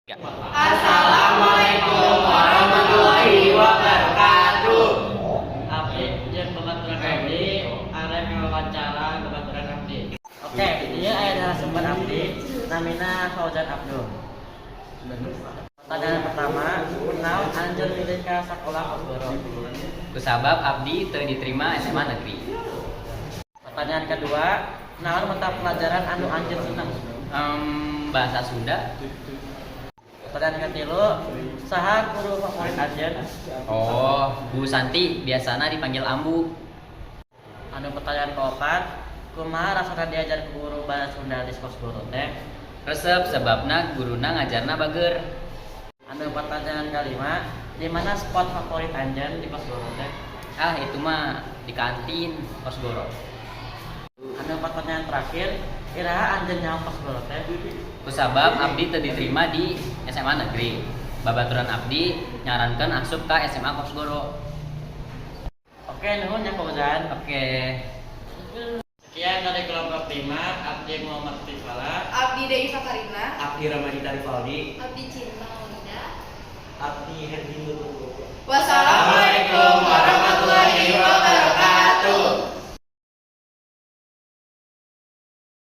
Ya. Assalamualaikum warahmatullahi wabarakatuh. Abdi jeung babaturan abdi arek ngawawancara babaturan abdi. Oke, ieu aya narasumber abdi, namina Fauzan Abdul. Pertanyaan pertama, naon anjeun milih ka sakolah Kosgoro? Kusabab abdi teu diterima SMA negeri. Pertanyaan kedua, naon mata pelajaran anu anjeun seneng? Bahasa Sunda. Pertanyaan ketilu, saha guru favorit anjeun? Oh, Bu Santi, biasana dipanggil Ambu. Anu pertanyaan keempat, kumaha rasana diajar ku guru bahasa Sunda di Kosgoro teh? Resep, sebabna guruna ngajarna bager. Anu pertanyaan kelima, di mana spot favorit anjeun di Kosgoro teh? Ah, itu mah di kantin Kosgoro. Anu pertanyaan terakhir, iraha anjeun nyaho Kosgoro teh? Kusabab abdi teu diterima di SMA negeri. Babaturan abdi nyarankeun asup ka SMA Kosgoro. Oke, nuhun ya, Fauzan. Oke. Sekian dari kelompok 5, Abdi Muhammad Rifala. Abdi Dei Fakarina. Abdi Ramadita Rivaldi. Abdi Cinta Maulida. Abdi Herdi Nugroho. Wassalamualaikum.